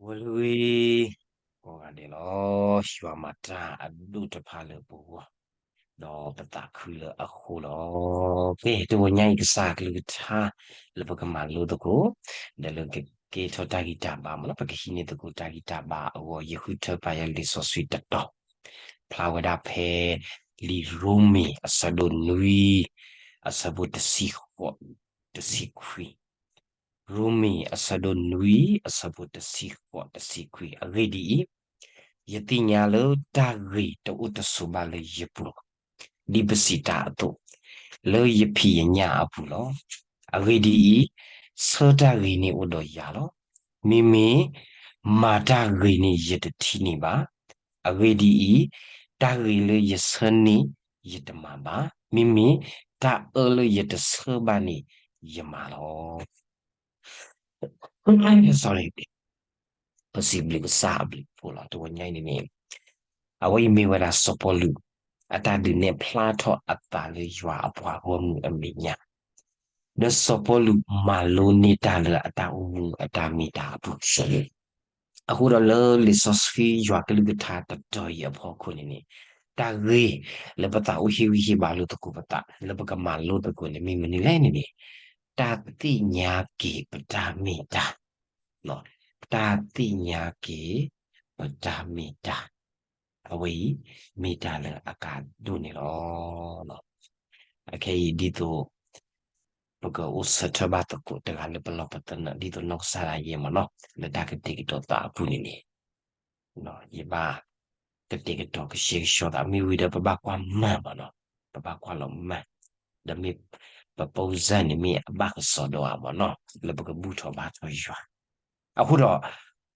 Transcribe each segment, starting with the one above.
ဝဲလၢဂ့ၤ ကိးဂၤဒဲးလီၤ. ယွၤမၤတၢ်အဒိၣ်တဖၣ်လၢပဂီၢ်, ဒီးပသးခုလၢအဃိလီၤ. ကဲ တဂီၤညါအံၤ ကစၢ်ကလုၢ်ကထါ လၢပကမၤလိသကိး, ဒီးလၢကကဲထီၣ်တၢ်ဂံၢ်တၢ်ဘါမ့ၢ်နီၤ, ပကဟံးန့ၢ်သကိးတၢ်ဂံၢ်တၢ်ဘါအဂီၢ် ယဃုထၢပာ်ယၤလံာ်စီဆှံတတီၤ, ဖျါဝဲဒၣ်ဖဲ လံာ်ရိမ့ၤအဆၢဒိၣ်နွံ အဆၢဖိတဆံဃိး တဆံခွံ, ရိမ့ၤအဆၢဒိၣ်နွံ အဆၢဖိတဆံဃိး တဆံခွံ. အဂ့ၢ်ဒ်အံၤ, ယသ့ၣ်ညါလၢတၢ်ဂ့ၤတအိၣ်တဆိးဘၣ်လၢယပူၤ, ဒ်ပစံးတၢ်အသိး, လၢယဖံးယညၣ်အပူၤလီၤ. အဂ့ၢ်ဒ်အံၤ, ဆၢတၢ်ဂ့ၤန့ၣ်အိၣ်ဒီးယၤလီၤ. မ့မ့ၢ်မၤတၢ်ဂ့ၤန့ၣ် ယတထံၣ်န့ၢ်ဘၣ်. အဂ့ၢ်ဒ်အံၤ, တၢ်ဂ့ၤလၢယဆၢန့ၣ် ယတမၤဘၣ်. မ့မ့ၢ်တၢ်အၢလၢယတဆၢဘၣ်န့ၣ် ယမၤလီၤ. ပစံးဘျုးကစၢ်အဘျုးအဖှိၣ်လီၤ. တဂီၤညါအံၤန့ၣ်န့ၣ် အဝဲအံၤမ့ၢ်ဝဲဒၣ်စီၤပီလူး အတၢ်ဒုးနဲၣ်ဖျါထီၣ်အသးလၢယွၤအပှၤဂီၢ်မုၢ်အမဲာ်ညါ, ဒီးစီၤပီလူးမၤလိန့ၢ်တၢ်လၢအတၢ်အိၣ်မူအတၢ်မ့ၢ်တၢ်အပူၤ အဃိဒီးလၢလံာ်စီဆှံယွၤကလုၢ်ကထါတတီၤအံၤအဖီခိၣ်န့ၣ်န့ၣ်, တၢ်ဂ့ၢ်လၢပသးအိၣ်ဟ့ၣ်ဂံၢ်ဟ့ၣ်ဘါလိာ်သကိးပသး လၢပကမၤလိသကိးန့ၣ် မ့ၢ်မနုၤလဲၣ်န့ၣ်န့ၣ်, တၢ်သ့ၣ်ညါက့ၤပတၢ်မ့ၢ်တၢ်, တၢ်သ့ၣ်ညါက့ၤပတၢ်မ့ၢ်တၢ်, အဝဲအံၤ မ့ၢ်တၢ်လၢအကါဒိၣ်န့ၣ်လီၤ. အခဲအံၤဒ်သိး ပကအိၣ်ဆၢထၢၣ်ဘၣ်သကိးတဂၤလၢပလီၢ်ပသနၢၣ် ဒ်သိးနီၢ်ကစၢ်ဒၣ်ယဲမ့ၢ်နီၤ လၢတၢ်ကတဲာ်ကတီၤသးအပူၤန့ၣ်န့ၣ်, ယဘၣ်ကတဲာ်ကတီၤကဆှဲကဆှီသး မ့ၢ်ဝံၤဒီးပဘၣ်ကွၢ်မၤမ့ၢ်နီၤ, ပဘၣ်ကွၢ်လီၤမၢ်, ဒီးမ့ၢ်ပ ပူစၢ် န့ၣ် မ့ၢ်အဘၣ်ကစီဒီဧါမ့ၢ်နီၤ လၢပကဘူၣ်ထီၣ်ဘါထီၣ်ယွၤ, အဃိဒီး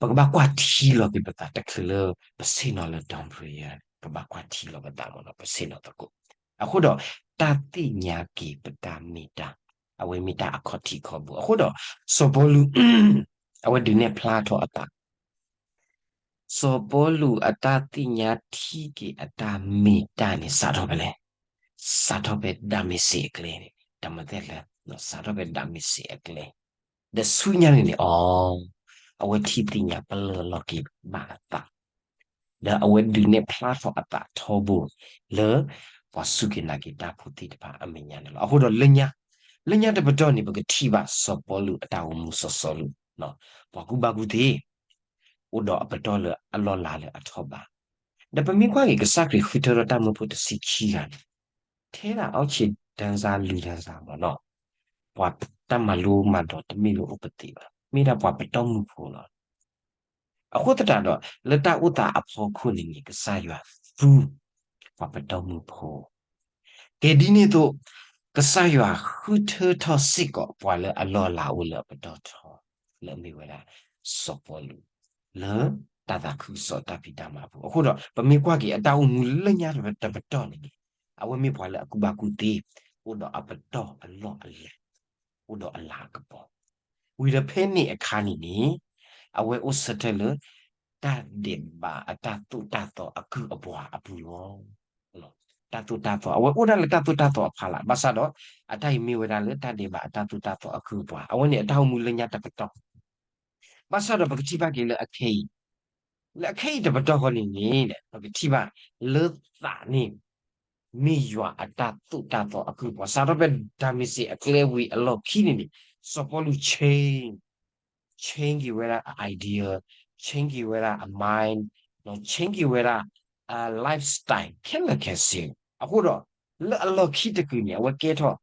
ပကဘၣ်ကွၢ်ထံလီၤက့ၤပသးတချုးလၢပဆ့ၣ်နီၤလၢ ဒီဘြံယၤ ပဘၣ်ကွၢ်ထံလီၤပသးမ့ၢ်နီၤ ပဆ့ၣ်နီၤသကိး, အဃိဒီး တၢ်သ့ၣ်ညါက့ၤပတၢ်မ့ၢ်တၢ်, အဝဲမ့ၢ်တၢ်အခီၣ်ထံးခီၣ်ဘိ အဃိဒီး စီၤပီလူး အဝဲဒုးနဲၣ်ဖျါထီၣ်အသး စီၤပီလူးအတၢ်သ့ၣ်ညါထံက့ၤအတၢ်မ့ၢ်တၢ်န့ၣ် စးထီၣ်ဖဲလဲၣ်, စးထီၣ်ဖဲဒၤမ့းစ့းအကျဲန့ၣ် တမသဲလဲၣ်, စးထီၣ်ဖဲဒၤမ့းစ့းအကျဲ, ဒီးဆူညါန့ၣ်န့ၣ် အီၤ အဝဲထံၣ်သ့ၣ်ညါပလၢၢ်လီၤက့ၤဘၣ်အသး ဒီးအဝဲဒုးနဲၣ်ဖျါထီၣ်အသးထီဘိ လၢ ပှၤစူၢ်က့ၤနာ်က့ၤတၢ်ဖိသ့ၣ်တဖၣ်အမဲာ်ညါန့ၣ်လီၤ. အဃိဒီးလၢညါ, လၢညါတပတီၢ်န့ၣ် ပကထံၣ်ဘၣ်စီၤပီလူးအတၢ်အိၣ်မူစီၤစီလူး, ပှၤကူၣ်ဘၣ်ကူၣ်သ့ အိၣ်ဒီးအပတီၢ်လၢအလီၢ်လၤလၢအထီၣ်ဘး, ဒီးပမ့ၢ်ကွၢ်က့ၤ ကစၢ်ခရံာ်ဃုထၢထီၣ်တၢ်မၢဖိတဆံခံဂၤန့ၣ် ထဲဒၣ်အီၣ်ဆံးဒၣ်စၢ်လုၢ်ဒၢ်စၢ်မ့ၢ်နီၤ, ပှၤတၢ်မၤလိမၤဒိးတမ့ၢ်လၢအိၣ်ပသ့ဘၣ်, မ့ၢ်ဒၣ်ပှၤပတီၢ်မုၢ်ဖိလီၤ. အဃိသတးဒီး လၢတၢ်အိၣ်သးအဖီခိၣ်န့ၣ်န့ၣ် ကစၢ်ယွၤသူ ပှၤပတီၢ်မုၢ်ဖိ, ကဲဒ်န့ၣ်အသိး ကစၢ်ယွၤဃုထၢထီၣ်စ့ၢ်ကီးပှၤလၢအလီၢ်လၤအိၣ်လၢအပတီၢ်ထီ, လၢအမ့ၢ်ဝဲဒၣ် စီၤပီလူး, လၢတၢ်သးခုကစီၣ်တၢ်ဖံးတၢ်မၤအပူၤ, အဃိဒီး ပမ့ၢ်ကွၢ်က့ၤအတၢ်အိၣ်မူလၢညါတပတီၢ်န့ၣ်န့ၣ် အဝဲမ့ၢ်ပှၤလၢအကူၣ်ဘၣ်ကူၣ်သ့, အိၣ်ဒီးအပတီၢ်အလီၢ်အလၤ, အိၣ်ဒီးအလၤအကပီၤ, ဝံၤဒီးဖဲန့ၣ်အခါန့ၣ်န့ၣ် အဝဲအိၣ်ဆၢထၢၣ်လၢ တၢ်ဒဲးဘးအတၢ်သိၣ်တၢ်သီအကုၢ်အပှၤအပူၤလီၤ. တၢ်သိၣ်တၢ်သီ အဝဲအိၣ်ဒၣ်လၢတၢ်သိၣ်တၢ်သီအဖီလာ်, ဘၣ်ဆၣ်ဒီး အတၢ်အံၤမ့ၢ်ဝဲဒၣ်လၢတၢ်ဒဲးဘးအတၢ်သိၣ်တၢ်သီအကုၢ်အပှၤ, အဝဲန့ၣ်အတၢ်အိၣ်မူလၢညါတပတီၢ်, ဘၣ်ဆၣ်ဒီးပကထံၣ်ဘၣ်က့ၤလၢအခဲအံၤ, လၢအခဲအံၤတပတီၢ်ဃီန့ၣ်န့ၣ် ပကထံၣ်ဘၣ်လၢသးန့ၣ် မ့ၢ်ယွၤအတၢ်သိၣ်တၢ်သီအကုၢ်အပှၤ, စးထီၣ်ဖဲဒၤမ့းစ့းအကျဲဝံၤအလီၢ်ခံန့ၣ်န့ၣ် စီၤပီလူး change, change က့ၤဝဲဒၣ်အ idea, change က့ၤဝဲဒၣ်အ mind, change က့ၤဝဲဒၣ်အ lifestyle ခဲလၢာ်ခဲဆ့, အဃိဒီး လၢအလီၢ်ခံတကုာ်န့ၣ် အဝဲကဲထီၣ်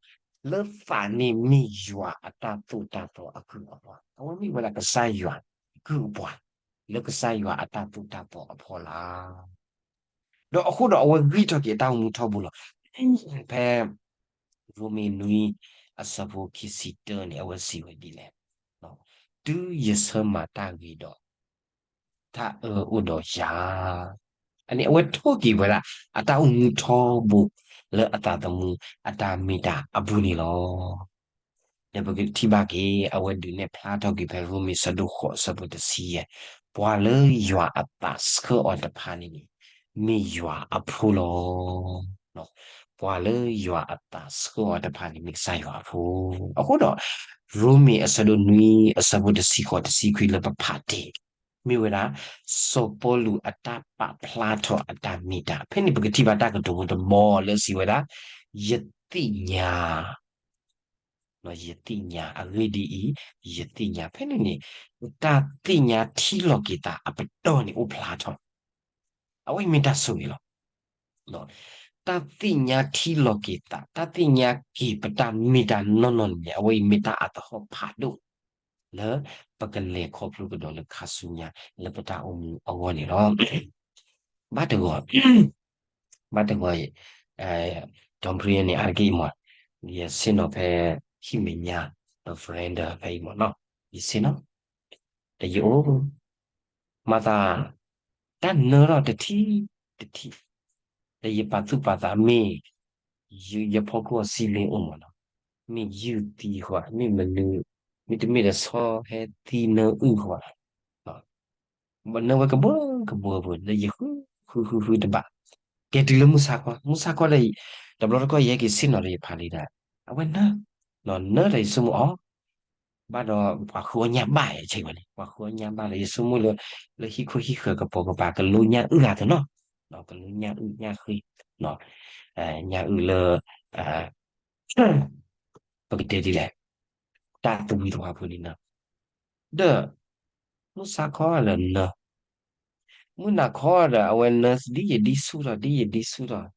လၢသးန့ၣ်မ့ၢ်ယွၤအတၢ်သိၣ်တၢ်သီအကုၢ်အပှၤ, အဝဲမ့ၢ်ဝဲဒၣ်ကစၢ်ယွၤအကုၢ်အပှၤ, လၢကစၢ်ယွၤအတၢ်သိၣ်တၢ်သီအဖီလာ် ဒီးအဃိဒီးအဝဲဂံၢ်ထီၣ်က့ၤအတၢ်အိၣ်မူထီဘိလီၤ. ဖဲ ရိမ့ၤနွံ အဆၢဖိခံဆံတၢန့ၣ် အဝဲစံးဝဲဒ်လဲၣ်, တုၤယဆၢမၤတၢ်ဂ့ၤဒီး တၢ်အၢအိၣ်ဒီးယၤ, အန့ၣ် အဝဲထိၣ်က့ၤဝဲဒၣ် အတၢ်အိၣ်မူထီဘိ လၢအသးသမူ အတၢ်မ့ၢ်တၢ်အပူၤန့ၣ်လီၤ. ဒီးပကထံၣ်ဘၣ်က့ၤ အဝဲဒုးနဲၣ်ဖျါထီၣ်က့ၤဖဲရိမ့ၤဆၢဒိၣ်ဃိးဆၢဖိတဆံယဲၢ်, ပှၤလၢယွၤအသးဆှၢအီၤတဖၣ်န့ၣ်န့ၣ် မ့ၢ်ယွၤအဖိလီၤ. ပှၤလၢယွၤအသးဆှၢအီၤတဖၣ်န့ၣ် မ့ၢ်ကစၢ်ယွၤအဖိ, အဃိဒီး ရိမ့ၤအဆၢဒိၣ်နွံ အဆၢဖိတဆံဃိးတဆံခွံလၢပဖးတ့ၢ်, မ့ၢ်ဝဲဒၣ် စီၤပီလူးအတၢ်ပာ်ဖျါထီၣ်အတၢ်မ့ၢ်တၢ်, ဖဲန့ၣ်ပကထံၣ်ဘၣ်တၢ်ကတိၤတဘီလၢအစံးဝဲဒၣ် ယသ့ၣ်ညါ ယသ့ၣ်ညါ အဂ့ၢ်ဒ်အံၤ, ယသ့ၣ်ညါ ဖဲန့ၣ်န့ၣ် တၢ်သ့ၣ်ညါထံလီၤက့ၤသးအပတီၢ်န့ၣ်အိၣ်ဖျါထီၣ်, အဝဲအံၤမ့ၢ်တၢ်ဆိၣ်ဂ့ၤလီၤ. တၢ်သ့ၣ်ညါထံလီၤက့ၤသး, တၢ်သ့ၣ်ညါက့ၤပတၢ်မ့ၢ်တၢ်နီၢ်နီၢ်န့ၣ် အဝဲအံၤမ့ၢ်တၢ်အသဟီၣ်ဖးဒိၣ် လၢပကလဲၤခီဖျိကဒီးလၢခါဆူညါ လၢပတၢ်အိၣ်မူအဂီၢ်န့ၣ်လီၤ. ဘၣ်တဂီၤ, ဘၣ်တဂီၤ, ဒီဖရံန့ၣ် အါတက့ၢ်အံၤမး, ယဆ့ၣ်နီၤဖဲ ဟံၣ်မဲာ်ညါ ဒီ veranda ဖဲအံၤမးနီၤ, ယဆ့ၣ်နီၤ ဒီးယအိၣ် မၤသး တၢ်နၢထီၣ်တထံၣ်တထံၣ်, ဒီးယပာ်သူၣ်ပာ်သးမ့ၢ် ယဖီခိၣ်အ ceiling အိၣ်မးနီၤ, မ့ၢ်ယုၢ်သံဃီ, မ့ၢ်မနုၤ, မ့တမ့ၢ်ဒီးဆီဟဲသံနၢအုၣ်ဃီ, နၢဝဲကဘှီကဘှီပူၤ ဒီးယဃုဃုဃုဃုတဘၣ်, ကဲတုၤလၢမုၢ်ဆါခီ, မုၢ်ဆါခီဒီး တဘျီတခီၣ်ယဟဲက့ၤဆ့ၣ်နီၤဒီးယဖးလံဒီး အဝဲနၢ, နၢဒီးယဆိကမိၣ်အီၤ ဘၣ်ဒီးပှၤဃုအီၣ်ညၣ်ဘၣ်အဆၢဝဲန့ၣ်, ပှၤဃုအီၣ်ညၣ်ဘၣ်ဒီး ယဆိကမိၣ်လၢ လၢဟံၣ်ခိၣ်ဟံၣ်ဃၢၤကပိာ်ကပၤ ကလိညၣ်အုၣ်ဂၤသနီၤ, ကလိညၣ်အုၣ်ညၣ်ဃ့, ညၣ်အုၣ်လၢ ပကတဲဒ်လဲၣ်, တၢ်သဝံသဝါဖိန့ၣ်နီၤ, ဒီး မုၢ်ဆါခီဒီးနၢ, မုၢ်နၤခီဒီး အဝဲနၢဒ်ယဒ်ဆူၣ်ထီၣ် ဒ်ယဒ်ဆူၣ်ထီၣ်,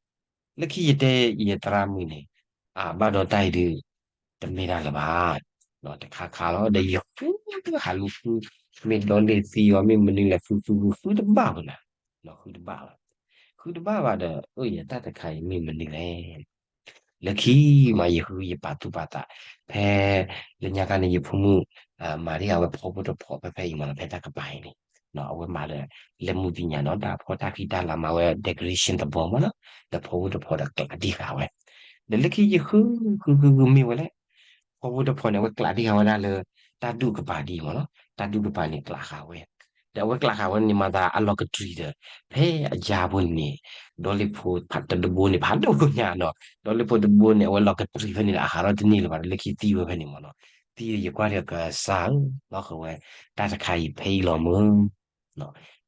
လၢခံယတဲယသရၣ်မုၣ်န့ၣ်, အဘၣ်ဒီးတၢ်အံၤဒုး တမ့ၢ်တၢ်လၢၤဘၣ်, တခါခါလီၤ ဒီးယဃုဟးလူၤဃု, မ့ၢ်ဒီလ့ၣ်သံအီၤ မ့ၢ်မနုၤလဲၣ် ဃုဃုဃုဃုတဘၣ်ဝဲနၤ, ဃုတဘၣ်ဘၣ်, ဃုတဘၣ်ဘၣ်ဒီး အၢ ယတၢ်တခါအံၤမ့ၢ်မနုၤလဲၣ် လၢခံမး ယဃုယပာ်သူၣ်ပာ်သး, ဖဲ လၢညါခါန့ၣ် ယဖိမုၣ် မၤဒ်အဝဲဖီဖိတဖီဖဲဖဲအံၤမးနီၤ ဖဲတၢ်ကပၤအံၤန့ၣ်, အဝဲမၤလၢ လၢမူပညာနီၤ တၢ်ဖီတၢ်ဃံတၢ်လၤမၤဝဲ decoration သဘီမးနီၤ, ဒီးဖီဖိတဖီဒီးကျးဒံဃာ်ဝဲ, ဒီးလၢခံယဃု ဃုဃုဃုမ့ၢ်ဝဲလဲၣ်, ဖီဖိတဖီန့ၣ် အဝဲကျးဒံဃာ်ဝဲဒၣ်လၢ တၢ်ဒူၣ်ကပၤဒ်အံၤမးနီၤ, တၢ်ဒူၣ်ကပၤန့ၣ်ကျးဃာ်ဝဲ ဒီးအဝဲကျးဃာ်ဝဲန့ၣ် မၤသးအလီၤကတြံၤဒီး ဖဲအယါဖိန့ၣ် ဒီလ့ၣ်ဖိတဘိန့ၣ် ဖးဒိၣ်ညါနီၤ, ဒီလ့ၣ်ဖိတဘိန့ၣ် အဝဲလီၤကတြံၤဖဲန့ၣ်ဒီး အဟးထီၣ်တန့ၢ်လၢၤဘၣ်ဒီး လၢခံသံဝဲဖဲန့ၣ်မးနီၤ, သံဒီးယကွၢ်ဒီးကစၢ်ဧၢ, လီၤဃာ်ဝဲ တၢ်တခါအံၤဖဲအံၤလီၤမး,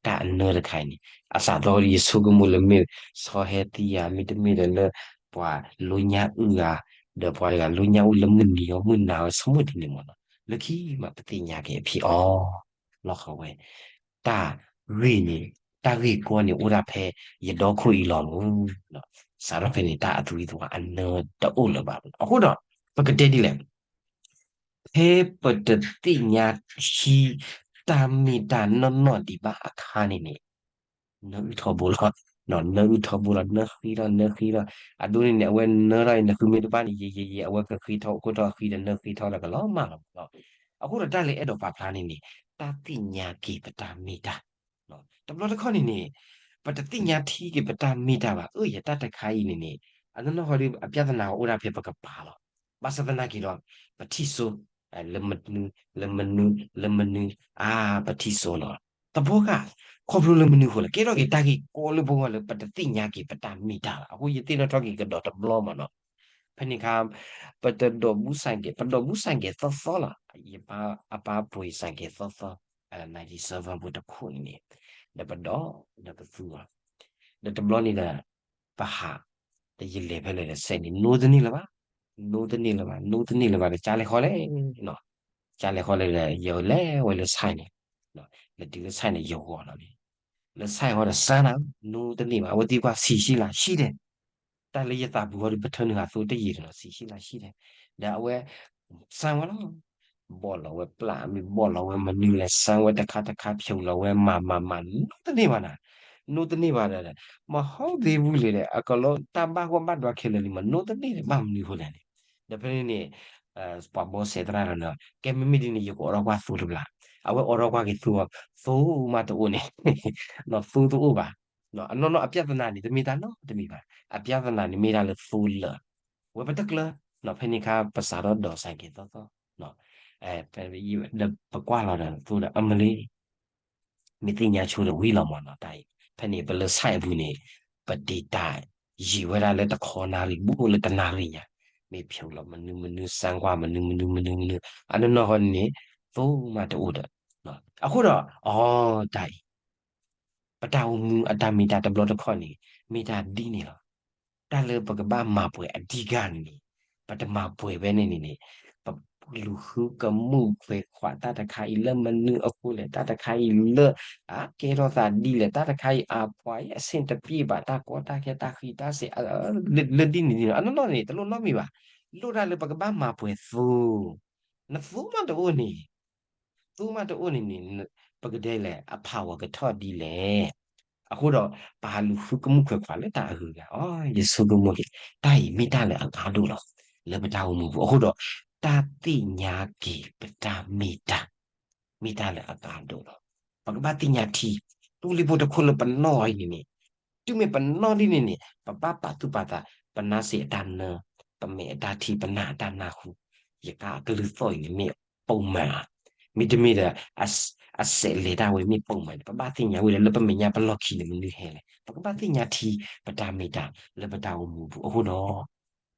တၢ်အနၢတခါအံၤန့ၣ် အစးထီၣ်ဒီးယဆိကမိၣ်လၢမ့ၢ် ဆီဟဲသံယၤ မ့တမ့ၢ်ဒီးလၢ ပှၤလိညၣ်အုၣ်ဂၤ ဒီးပှၤတဂၤလိညၣ်အုၣ်လၢမုၢ်နံၤအီၤ မုၢ်နၤအီၤ ဆိကမိၣ်ဒ်န့ၣ်မးနီၤ, လၢခံမးပသ့ၣ်ညါက့ၤအဖံအီၤ လီၤဃာ်ဝဲ တၢ်ဂ့ၢ်န့ၣ် တၢ်ဂ့ၢ်ကီန့ၣ်အိၣ်ဒၣ်ဖဲယဒီခိၣ်အံၤလီၤမး, စးထီၣ်ဖဲန့ၣ် တၢ်အသဝံသဝါအနၢတအိၣ်လၢၤဘၣ်. အဃိဒီး ပကတဲဒ်လဲၣ်, ဖဲပတသ့ၣ်ညါထံ တၢ်မ့ၢ်တၢ်နီၢ်နီၢ်ဒံးဘၣ်အခါန့ၣ်န့ၣ် နၢအုၣ်ထီဘိလီၤ, နၢအုၣ်ထီဘိလီၤ နၢဃ့ထီၣ်နၢဃ့ထီၣ်, အဒိန့ၣ်န့ၣ် အဝဲနၢထီၣ်အံၤ နဃုမ့ၢ်တဘၣ်န့ၣ် ယံာ်ယံာ်ယံာ် အဝဲကဃ့ထီၣ်အိၣ်ခိၣ်ထီၣ်အဃံဒီးနၢဃ့ထီၣ်ဒီးကလီၤမၢ်လီၤမးလီၤ. အဃိဒီးတၢ်လၢအဲၣ်ဒိးပာ်ဖျါန့ၣ်န့ၣ် တၢ်သ့ၣ်ညါက့ၤပတၢ်မ့ၢ်တၢ် တဘျီတခီၣ်န့ၣ်န့ၣ် ပတသ့ၣ်ညါထံက့ၤပတၢ်မ့ၢ်တၢ်ဘၣ်. အၢ ယတၢ်တခါအံၤန့ၣ်န့ၣ် အနီၢ်နီၢ်ဃီဒီး အပြဿနာအိၣ်ဒၣ်ဖဲပကပၤလီၤ. ဘၣ်ဆၣ်သနာ်က့ဒီး ပထံၣ်စိ လၢမနုၤ လၢမနုၤ လၢမနုၤ အါ ပထံၣ်စိနီၤ. သဘီဃာ် ခီဖျိလၢမနုၤအဃိလဲၣ် ကဲထီၣ်က့ၤတၢ်ဂ့ၢ်ကီလၢပဂီၢ်လၢပတသ့ၣ်ညါက့ၤပတၢ်မ့ၢ်တၢ်ဘၣ်. အဃိယသ့ၣ်နီၣ်ထီၣ်က့ၤကဒီးတဘျီမးနီၤ. ဖဲန့ၣ်အခါ ပတဒိးဘူးစၣ်ကဲး ပဒိးဘူးစၣ်ကဲးသီသီလီၤ. ယပၢ်အပၢ်ပှ့ၤစၣ်ကဲးသီသီ ninety seven ပူၤတခိၣ်န့ၣ်န့ၣ် ဒီးပဒိး ဒီးပသူအီၤ ဒီးတဘျီန့ၣ်ဒီး ပဟး ဒီးယလဲၤဖဲလဲၣ်ဒီးစဲးန့ၣ် နိတန့ၢ်လၢၤဘၣ်, နိတန့ၢ်လၢၤဘၣ် နိတန့ၢ်လၢၤဘၣ်ဒီး ကၢ်လဲၤဃီလဲၣ်, ကၢ်လဲၤဃီလဲၣ်ဒီး ယလဲၤဝဲလၢ site န့ၣ်, လဲၤတုၤလၢ site န့ၣ် ယဂီၤလီၤန့ၣ်, လၢ site ဃီဒီးစၢ်နၤ နိတန့ၢ်ဘၣ်. အဝဲသံကွၢ်ဆံးဆံးလၢဆံးဒဲး တၢ်လၢယသးပူၤဃီဒီး ပထၢနုာ်ဃာ်သိတယံာ်တနီၤ ဆံးဆံးလၢဆံးဒဲး, ဒီးအဝဲ စၢ်ဝဲလီၤ. ဘီၣ်လီၤဝဲပျၢ် မ့ၢ်ဘီၣ်လီၤဝဲမနုၤလဲၣ် စၢ်ဝဲတခါတခါ ဖျိးလီၤဝဲမၤမၤမၤ နိတန့ၢ်ဘၣ်နၤ, နိတန့ၢ်ဘၣ်ဒီး မဟီသ့ဘူးလံဒီး အကလီတၢ်ဘၣ်ဂီၢ်ဘၣ်ဒွးခဲလၢာ်လံ မနိတန့ၢ်ဒီး ဘၣ်မနုၤဃိလဲၣ်န့ၣ်, ဒီးဖဲန့ၣ်န့ၣ် ပှၤဘီစဲးသရၣ်ဒီး ကဲမ့မ့ၢ်ဒ်န့ၣ် ယကအိးထီၣ်ကွၢ်သိတဘျီ, အဝဲအိးထီၣ်ကွၢ်က့ၤသိအီၤ သိမးတအိၣ်န့ၣ် သိတအိၣ်ဘၣ်. အနီၢ်နီၢ်အပြဿနာန့ၣ် တမ့ၢ်တၢ်နီတမံၤဘၣ်. အပြဿနာန့ၣ်မ့ၢ်ဒၣ်လၢသိလၢာ် ဝဲပတကျၢၤ, ဖဲန့ၣ်အခါ ပစးထီၣ်ဒိးစၣ်ကဲးသီသီ, ဒီးပကွၢ်လီၤဒီးသိဒီး အၢ မ့ၢ်လံ, မ့ၢ်သ့ၣ်ညါဆိဒီးဝံၤလီၤမးနီၤ တၢ်အံၤ, ဖဲန့ၣ် ပလၢ site အပူၤန့ၣ် ပ data ယံာ်ဝဲဒၣ်လၢတခီနၣ်ရံၣ် ဘူးလၢတနၣ်ရံၣ်ညါ, မ့ၢ်ဖျိးလီၤမနုၤမနုၤ စၢ်ကွၢ်မနုၤမနုၤမနုၤမနုၤ အနီၢ်နီၢ်ဃီန့ၣ်န့ၣ် သိမးတအိၣ်ဒီး အဃိဒီး အီ တၢ်အံၤ ပတၢ်အိၣ်မူအတၢ်မ့ၢ်တၢ်တဘျီတခီၣ်န့ၣ် မ့ၢ်တၢ်ဒ်န့ၣ်လီၤ. တၢ်လၢပကဘၣ်မၤပှဲၤအဓိကန့ၣ်န့ၣ် ပတမၤပှဲၤဖဲန့ၣ်န့ၣ်န့ၣ် ပလူၤဃုကမူၣ်ခွဲးခွးတၢ်တခါအံၤလၢမနုၤအဃိလဲၣ်, တၢ်တခါအံၤလၢ အကဲထီၣ်သးဒ်လဲၣ်, တၢ်တခါအံၤအပှၤအံၤ အဆင်တပြေဘၣ်, တၢ်ကီတၢ်ခဲတၢ်ဃံးတၢ်စ့ၤ လၢဒ်န့ၣ်န့ၣ် အနီၢ်နီၢ်န့ၣ် တလိၣ်နီတမံၤဘၣ်. လိၣ်တၢ်လၢပကဘၣ်မၤပှဲၤသိ, နသိမးတအိၣ်န့ၣ် သိမးတအိၣ်န့ၣ်န့ၣ် ပကတဲလဲၣ် အဖးဝဲကထီၣ်ဒ်လဲၣ်. အဃိဒီး ပဟးလူၤဃုကမူၣ်ခွဲးခွးလၢတၢ်အဂုၤအဂၤ, အိ ယဆိကမိၣ်က့ၤ တၢ်အံၤမ့ၢ်တၢ်လၢအကါဒိၣ်လီၤ လၢပတၢ်အိၣ်မူပူၤ. အဃိဒီး တၢ်သ့ၣ်ညါက့ၤပတၢ်မ့ၢ်တၢ် မ့ၢ်တၢ်လၢအကါဒိၣ်လီၤ. ပကဘၣ်သ့ၣ်ညါထံ, သိလ့ၣ်ဖိတခိၣ်လၢပနီၣ်အံၤန့ၣ်န့ၣ် တုၤမ့ၢ်ပနီၣ်ဒ်န့ၣ်န့ၣ် ပဘၣ်ပာ်သူၣ်ပာ်သး, ပနါစ့အတၢ်နၢ, ပမဲာ်အတၢ်ထံၣ်, ပနၢ်အတၢ်နၢ်ဟူ, ယကါအကလုၢ်သီၣ်အံၤန့ၣ်မ့ၢ်ပိာ်မၤဧါ, မ့တမ့ၢ်ဒီး အစဲးလဲၤတၢ်ဝဲမ့ၢ်ပိာ်မၤန့ၣ် ပဘၣ်သ့ၣ်ညါဝဲဒီး လၢပမဲာ်ညါပလီၢ်ခံန့ၣ် မနုၤဟဲလဲၣ်. ပကဘၣ်သ့ၣ်ညါထံ ပတၢ်မ့ၢ်တၢ်လၢပတၢ်အိၣ်မူပူၤ. အဃိဒီး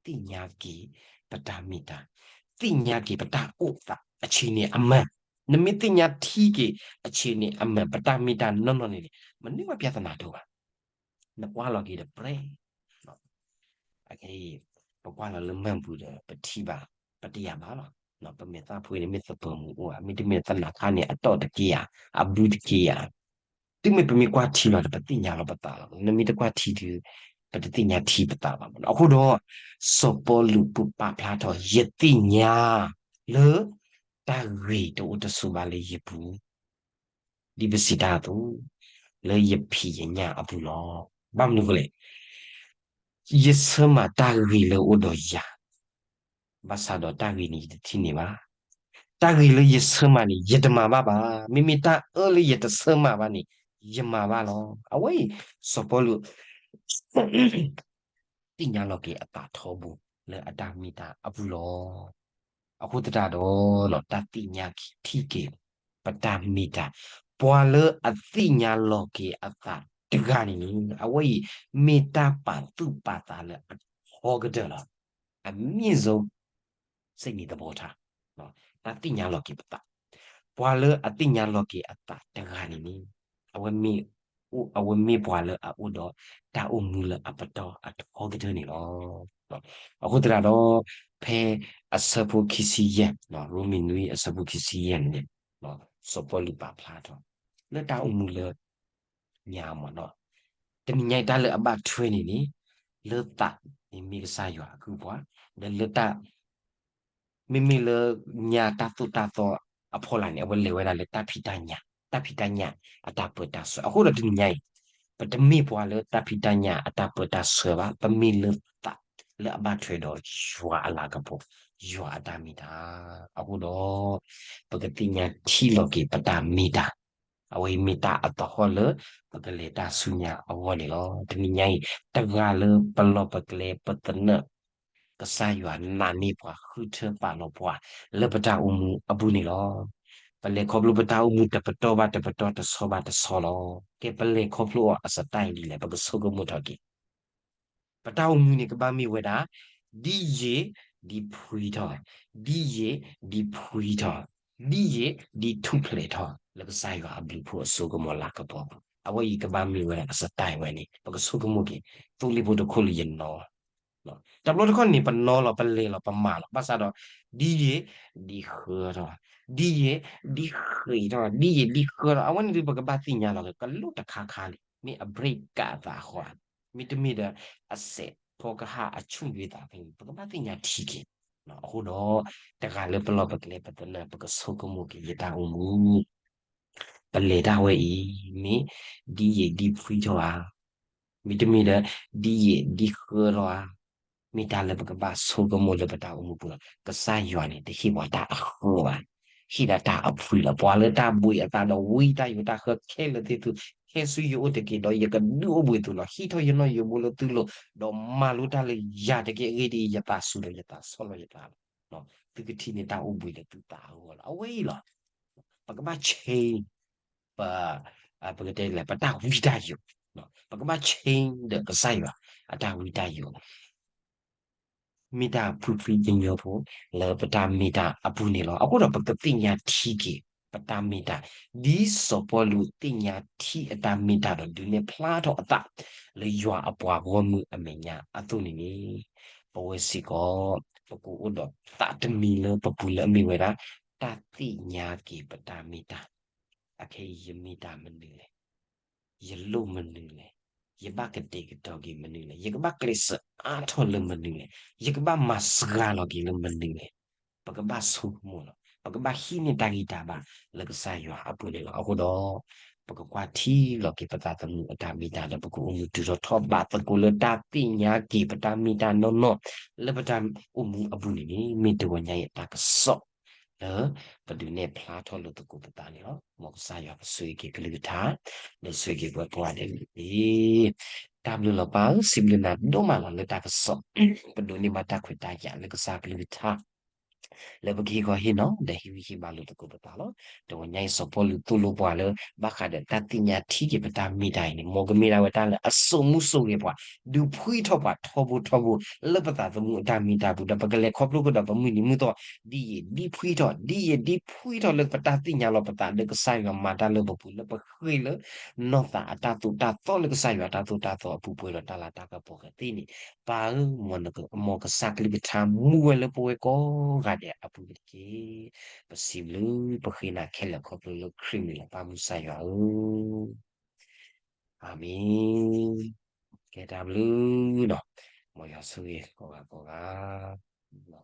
သ့ၣ်ညါက့ၤပတၢ်မ့ၢ်တၢ်, သ့ၣ်ညါက့ၤပတၢ်အိၣ်သး အခြေအနေအမှန်. နမ့ၢ်သ့ၣ်ညါထံက့ၤ အခြေအနေအမှန် ပတၢ်မ့ၢ်တၢ်နီၢ်နီၢ်န့ၣ်န့ၣ် မနုၤမးပြဿနာတအိၣ်ဘၣ်. နကွၢ်လီၤက့ၤဒီးပြဲၤ အခဲအံၤ ပကွၢ်လီၤလၢမၢ်ပူၤဒီး ပထံၣ်ဘၣ် ပတယာ်ဘၣ်လီၤ. ပမဲာ်သၣ်ဖှံန့ၣ် မ့ၢ်သပၢၤမုၢ်အိၣ်ဧါ, မ့တမ့ၢ်သနာ်ခါန့ၣ် အတီၢ်တက့ၢ်ဧါ, အဘုတက့ၢ်ဧါ. တုၤမ့ၢ်ပမ့ၢ်ကွၢ်ထံလီၤဒီး ပသ့ၣ်ညါလီၤပသးလီၤ. နမ့ၢ်တကွၢ်ထံဒီး ပတသ့ၣ်ညါထံပသးဘၣ်မး. အဃိဒီး စီၤပီလူးပာ်ဖျါထီၣ် ယသ့ၣ်ညါလၢ တၢ်ဂ့ၤတအိၣ်တဆိးဘၣ်လၢယပူၤ ဒ်ပစံးတၢ်အသိး လၢယဖံးယညၣ်အပူၤလီၤ. ဘၣ်မနုၤအဃိလဲၣ်, ယဆၢမၤတၢ်ဂ့ၤလၢအအိၣ်ဒီးယၤ, ဘၣ်ဆၣ်ဒီးတၢ်ဂ့ၤန့ၣ် ယတထံၣ်န့ၢ်ဘၣ်. တၢ်ဂ့ၤလၢယဆၢမၤန့ၣ် ယတမၤဘၣ်ဘၣ်. မ့မ့ၢ်တၢ်အၢလၢယတဆၢမၤဘၣ်န့ၣ် ယမၤဘၣ်လီၤ. အဝဲအံၤ စီၤပီလူး သ့ၣ်ညါလီၤက့ၤအသးထီဘိလၢအတၢ်မ့ၢ်တၢ်အပူၤလီၤ. အဃိသတးဒီး တၢ်သ့ၣ်ညါထံက့ၤ ပတၢ်မ့ၢ်တၢ်, ပှၤလၢအသ့ၣ်ညါလီၤက့ၤအသးတဂၤန့ၣ်န့ၣ် အဝဲအံၤ မ့ၢ်တၢ်ပာ်သူၣ်ပာ်သးလၢအထီကတၢၢ်လီၤ. အမြင့်ဆုံး စိတ်နေသဘောထား, တၢ်သ့ၣ်ညါလီၤက့ၤပသး, ပှၤလၢအသ့ၣ်ညါလီၤက့ၤအသးတဂၤန့ၣ်န့ၣ် အဝဲမ့ၢ် အဝဲမ့ၢ်ပှၤလၢအအိၣ်ဒီးတၢ်အိၣ်မူလၢအပတီၢ်အထီကတၢၢ်န့ၣ်လီၤ. အဃိသတးဒီး ဖဲအဆၢဖိခံဆံယဲၢ်, ရိမ့ၤနွံအဆၢဖိခံဆံယဲၢ်န့ၣ် စီၤပီလူးပာ်ဖျါထီၣ် လၢတၢ်အိၣ်မူလၢ ညါမ့ၢ်နီၤ, တနံၤညါအံၤတၢ်လၢအဘၣ်ထွဲန့ၣ်န့ၣ် လၢသးန့ၣ်မ့ၢ်ကစၢ်ယွၤအကုၢ်ပှၤ, ဒီးလၢတၢ် မ့မ့ၢ်လၢညါတၢ်သိၣ်တၢ်သီအဖီလာ်န့ၣ် အဝဲလဲၤဝဲဒၣ်လၢတၢ်ဖံးတၢ်ညၣ်, တၢ်ဖံးတၢ်ညၣ်အတၢ်ပၢတၢ်ဆှၢ. အဃိဒီးတနံၤညါအံၤ ပတမ့ၢ်ပှၤလၢတၢ်ဖံးတၢ်ညၣ်အတၢ်ပၢတၢ်ဆှၢဘၣ်, ပမ့ၢ်လၢသးလၢအဘၣ်ထွဲဒီးယွၤအလၤကပီၤ, ယွၤအတၢ်မ့ၢ်တၢ်. အဃိဒီး ပကသ့ၣ်ညါထံလီၤက့ၤပတၢ်မ့ၢ်တၢ်, အဝဲအံၤမ့ၢ်တၢ်အသဟီၣ်လၢ ပကလဲၤတၢ်ဆူညါအဂီၢ်န့ၣ်လီၤ. တနံၤညါအံၤ တဂၤလၢပလီၢ်ပကျဲပသနၢၣ် ကစၢ်ယွၤနာ်န့ၢ်ပှၤ ဃုထၢပာ်လီၤပှၤ လၢပတၢ်အိၣ်မူအပူၤန့ၣ်လီၤ. ပလဲၤခီဖျိပတၢ်အိၣ်မူတပတီၢ်ဘၣ်တပတီၢ် တဆီဘၣ်တဆီလီၤ. ကဲပလဲၤခီဖျိအီၤအစတၢ်အံၤဒ်လဲၣ်, ပကဆိကမိၣ်ထီၣ်က့ၤ ပတၢ်အိၣ်မူန့ၣ် ကဘၣ်မ့ၢ်ဝဲဒၣ် ဒ်ယံာ်ဒ်ဖှံထီၣ်, ဒ်ယံာ်ဒ်ဖှံထီၣ်, ဒ်ယံာ်ဒ်ထူၣ်ဖျဲးထီၣ် လၢကစၢ်ယွၤအဘျုးအဖှိၣ်အစိကမီၤလၤကပီၤ. အဝဲအံၤကဘၣ်မ့ၢ်ဝဲဒၣ်အစတၢ်ဝဲန့ၣ် ပကဆိကမိၣ်က့ၤ သိလ့ၣ်ဖိတခိၣ်လၢယနီၤ တဘျီတခီၣ်န့ၣ် ပနီၤလီၤ ပလဲၤလီၤ ပမၤလီၤ. ဘၣ်ဆၣ်ဒီး ဒ်ယံာ်ဒ်ဃၢထီၣ်, ဒ်ယံာ်ဒ်ဃ့းထီၣ်, ဒ်ယံာ်ဒ်ဃၢထီၣ်, အဝဲန့ၣ်ဒီး ပကဘၣ်သ့ၣ်ညါလီၤ ကလိၣ်တခါခါလံ, မ့ၢ်အ break ကးအသးဃီဧါ, မ့တမ့ၢ်ဒီး အစဲးဖီကဟၣ်အဆူၣ်ယွၤသးဖဲန့ၣ် ပကဘၣ်သ့ၣ်ညါထံက့ၤ. အဃိဒီး တဂၤလၢပလီၢ်ပကျဲပသနၢၣ် ပကဆိကမိၣ်က့ၤ ယတၢ်အိၣ်မူ ပလဲၤတၢ်ဝဲအံၤ မ့ၢ်ဒ်ယံာ်ဒ်ဖှံထီၣ်ဧါ, မ့တမ့ၢ်ဒီး ဒ်ယံာ်ဒ်ဃၢထီၣ်ဧါ, မ့ၢ်တၢ်လၢပကဘၣ်ဆိကမိၣ်လၢပတၢ်အိၣ်မူပူၤလီၤ. ကစၢ်ယွၤန့ၣ် တဟ့ၣ်ပှၤတၢ်အဃၢဘၣ်, ဟ့ၣ်ဒၣ်တၢ်အဖှံလီၤ. ပှၤလၢတၢ်ဘှံးအသးဒီးဝံတၢ်ယိးတၢ်ဃၢခဲလၢာ်သ့ၣ်သု, ဟဲဆူယအိၣ်တက့ၢ် ဒီးယကဒုးအိၣ်ဘှံးသုလီၤ. ဟံးထီၣ်ယနီၣ်ယိးဘိလၢသုလိၤ, ဒီးမၤလိတၢ်လၢယၤတက့ၢ်. အဂ့ၢ်ဒ်အံၤ, ယသးစူၤဒီးယသးဆီၣ်လီၤယသးလီၤ. သုကထံၣ်န့ၢ်တၢ်အိၣ်ဘှံးလၢသုသးအဂီၢ်လီၤ. အဝဲအံၤလီၤ. ပကဘၣ် change ပ ပကတဲလဲၣ် ပတၢ်ဝံတၢ်ယိး, ပကဘၣ် change ဒီးကစၢ်ယွၤအတၢ်ဝံတၢ်ယိး မ့ၢ်တၢ်ဖှံဖှံညီညီဖိ လၢပတၢ်မ့ၢ်တၢ်အပူၤန့ၣ်လီၤ. အဃိဒီးပကသ့ၣ်ညါထံက့ၤ ပတၢ်မ့ၢ်တၢ်, ဒ်စီၤပီလူးသ့ၣ်ညါထံအတၢ်မ့ၢ်တၢ်ဒီးဒုးနဲၣ်ဖျါထီၣ်အသး လၢယွၤအပှၤဂီၢ်မုၢ်အမဲာ်ညါအသိးန့ၣ်န့ၣ်, ပဝဲစ့ၢ်ကီး ပကအိၣ်ဒီးသးတမံၤလၢပပူၤလၢအမ့ၢ်ဝဲဒၣ် တၢ်သ့ၣ်ညါက့ၤပတၢ်မ့ၢ်တၢ်, အခဲအံၤယမ့ၢ်တၢ်မနုၤလဲၣ်, ယလိၣ်မနုၤလဲၣ်, ယဘၣ်ကတဲာ်ကတီၤက့ၤမနုၤလဲၣ်, ယကဘၣ်ကျဲးစၢးအါထီၣ်လၢမနုၤလဲၣ်, ယကဘၣ်မၤစှၤလီၤက့ၤလၢမနုၤလဲၣ်, ပကဘၣ်ဆိကမိၣ်လီၤ. ပကဘၣ်ဟံးန့ၢ်တၢ်ဂံၢ်တၢ်ဘါလၢကစၢ်ယွၤအပူၤန့ၣ်လီၤ. အဃိဒီး ပကကွၢ်ထံလီၤက့ၤပသးသမူအတၢ်မ့ၢ်တၢ်ဒီး ပကအိၣ်မူတုၤထီၣ်ထီၣ်ဘးသကိးလၢတၢ်သ့ၣ်ညါက့ၤပတၢ်မ့ၢ်တၢ်နီၢ်နီၢ် လၢပတၢ်အိၣ်မူအပူၤန့ၣ်န့ၣ် မ့ၢ်တဂီၤညါအံၤအတၢ်ကစီၣ် လၢပဒုးနဲၣ်ဖျါထီၣ်လိာ်သကိးပသးန့ၣ်လီၤ. မ်ကစၢ်ယွၤကဆိၣ်ဂ့ၤက့ၤကလုၢ်ကထါ ဒီးဆိၣ်ဂ့ၤက့ၤပဝဲကိးဂၤဒဲးန့ၣ်တက့ၢ်. တၢ်ဘျုးလီၤပၢ်ဧၢ, စံးဘျုးနၤဒိၣ်မးလီၤလၢတၢ်ကစီၣ် ပဒိးန့ၢ်ဘၣ်တၢ်ခွဲးတၢ်ယာ်လၢကစၢ်ကလုၢ်ကထါ လၢပကဟ့ၣ်ခီဟ့ၣ်နီၤ ဒီးဟ့ၣ်ဂံၢ်ဟ့ၣ်ဘါလိာ်သကိးပသးလီၤ. တဂီၤညါအံၤ စီၤပီလူးသိၣ်လိပှၤလၢ ဘၣ်ဃးဒီးတၢ်သ့ၣ်ညါထံက့ၤပတၢ်မ့ၢ်တၢ်အံၤန့ၣ် မ်ကမ့ၢ်ဒၣ်ဝဲတၢ်လၢအစိာ်မူစိာ်ဂဲၤပှၤ ဒုးဖှံထီၣ်ပှၤထီဘိထီဘိ လၢပသးသမူအတၢ်မ့ၢ်တၢ်ပူၤ ဒီးပကလဲၤခီဖျိကဒီးပမုၢ်နံၤမုၢ်သီ ဒ်ယံာ်ဒ်ဖှံထီၣ် ဒ်ယံာ်ဒ်ဖှံထီၣ်လၢပတၢ်သ့ၣ်ညါလီၤပသးလၢကစၢ်ယွၤမၤတၢ်လၢပပူၤ လၢပဃ့လၢ နီၢ်သးအတၢ်သိၣ်တၢ်သီလၢကစၢ်ယွၤအတၢ်သိၣ်တၢ်သီအပူၤပှဲၤဒီးတၢ်လၤတၢ်ကပီၤကသ့န့ၣ် ပၢ်ဧၢ, မ်ကစၢ်ကလုၢ်ကထါမူဝဲလၢပဝဲကိးဂၤဒဲးအပူၤန့ၣ်တက့ၢ်. ပစံးဘျုးပဃ့နၤခဲလၢာ်ခီဖျိလၢခရံာ်မံၤလီၤ ပၢ်မုၢ်ကစၢ်ယွၤဧၢ, အၤမ့ၣ်. ကဲတၢ်ဘျုးနီၤ, မ်ယွၤဆိၣ်ဂ့ၤကိးဂၤကိးဂၤ